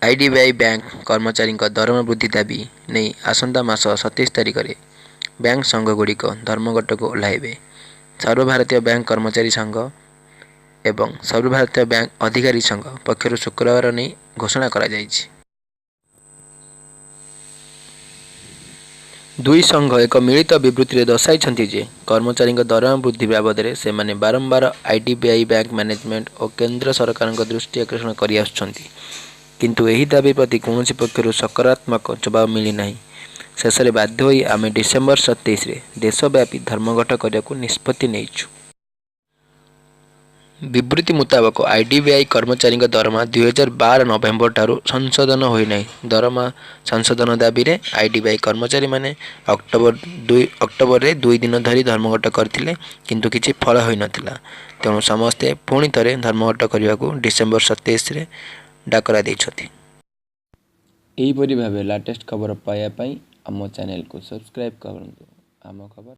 IDBI bank କର୍ମଚାରୀଙ୍କ ଦରମା ବୃଦ୍ଧି ଦାବି ନେଇ ଆସନ୍ତା ମାସ 27 ତାରିଖରେ ବ୍ୟାଙ୍କ ସଂଘଗୁଡ଼ିକ ଧର୍ମଘଟକୁ ଓହ୍ଲାଇବେ। ସର୍ବଭାରତୀୟ ବ୍ୟାଙ୍କ କର୍ମଚାରୀ ସଂଘ ଏବଂ ସର୍ବଭାରତୀୟ ବ୍ୟାଙ୍କ ଅଧିକାରୀ ସଂଘ ପକ୍ଷରୁ ଶୁକ୍ରବାର ନେଇ ଘୋଷଣା କରାଯାଇଛି। ଦୁଇ ସଂଘ ଏକ ମିଳିତ ବିବୃତିରେ ଦର୍ଶାଇଛନ୍ତି ଯେ, କର୍ମଚାରୀଙ୍କ ଦରମା ବୃଦ୍ଧି ବାବଦରେ ସେମାନେ ବାରମ୍ବାର ଆଇଡିବିଆଇ ବ୍ୟାଙ୍କ ମ୍ୟାନେଜମେଣ୍ଟ ଓ କେନ୍ଦ୍ର ସରକାରଙ୍କ ଦୃଷ୍ଟି ଆକର୍ଷଣ କରିଆସୁଛନ୍ତି। କିନ୍ତୁ ଏହି ଦାବି ପ୍ରତି କୌଣସି ପକ୍ଷରୁ ସକାରାତ୍ମକ ଜବାବ ମିଳିନାହିଁ। ଶେଷରେ ବାଧ୍ୟ ହୋଇ ଆମେ ଡିସେମ୍ବର 27ରେ ଦେଶବ୍ୟାପୀ ଧର୍ମଘଟ କରିବାକୁ ନିଷ୍ପତ୍ତି ନେଇଛୁ। ବିବୃତି ମୁତାବକ, ଆଇଡିବିଆଇ କର୍ମଚାରୀଙ୍କ ଦରମା 2012 ନଭେମ୍ବରଠାରୁ ସଂଶୋଧନ ହୋଇନାହିଁ। ଦରମା ସଂଶୋଧନ ଦାବିରେ ଆଇଡିବିଆଇ କର୍ମଚାରୀମାନେ ଅକ୍ଟୋବରରେ 2 ଦିନ ଧରି ଧର୍ମଘଟ କରିଥିଲେ, କିନ୍ତୁ କିଛି ଫଳ ହୋଇନଥିଲା। ତେଣୁ ସମସ୍ତେ ପୁଣି ଥରେ ଧର୍ମଘଟ କରିବାକୁ ଡିସେମ୍ବର 27ରେ ଡାକରା ଦେଇଛନ୍ତି। ଏହିପରି ଭାବେ ଲାଟେଷ୍ଟ ଖବର ପାଇବା ପାଇଁ ଆମ ଚ୍ୟାନେଲକୁ ସବସ୍କ୍ରାଇବ୍ କରନ୍ତୁ। ଆମ ଖବର।